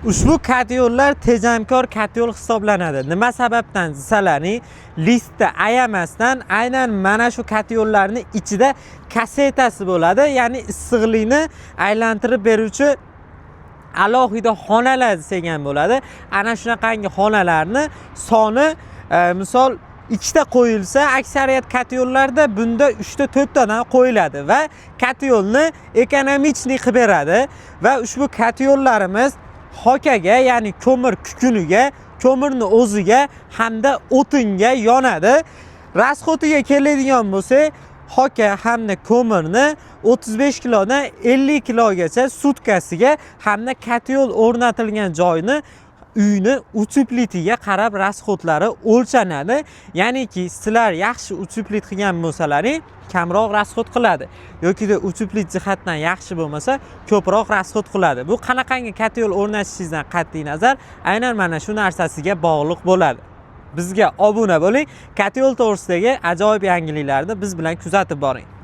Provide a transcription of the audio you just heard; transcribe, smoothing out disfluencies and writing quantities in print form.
Ushbu kotyollar tejamkor kotyol hisoblanadi. Nima sababdan desalaring, listni ayamasdan aynan mana shu kotyollarni ichida kasetasi bo'ladi, ya'ni issiqlikni aylantirib beruvchi alohida xonalar desak ham bo'ladi. Ana shunaqangi xonalarni soni misol ikkita qo'yilsa, aksariyat kotyollarda bunda 3 ta, 4 tadan qo'yiladi va kotyolni экономичный qilib beradi. Va ushbu kotyollarimiz xokaga, ya'ni ko'mir kukuniga, ko'mirni o'ziga hamda o'tinga yonadi. Расход iga keladigan bo'lsak, xoka hamda ko'mirni 35 kilodan 50 kilogacha sutkasiga hamda kotyol o'rnatilgan joyni, uyni утеплить iga qarab расход lari o'lchanadi. Ya'niki sizlar yaxshi утеплить qilgan bo'lsalaring, kamroq расход qiladi yokida утеплить jihatdan yaxshi bo'lmasa, ko'proq расход qiladi. Bu qanaqangi kotyol o'rnatishingizdan qat'iy nazar aynan mana shu narsasiga bog'liq bo'ladi. Bizga obuna bo'ling, kotyol to'g'risidagi ajoyib yangiliklarni biz bilan kuzatib boring.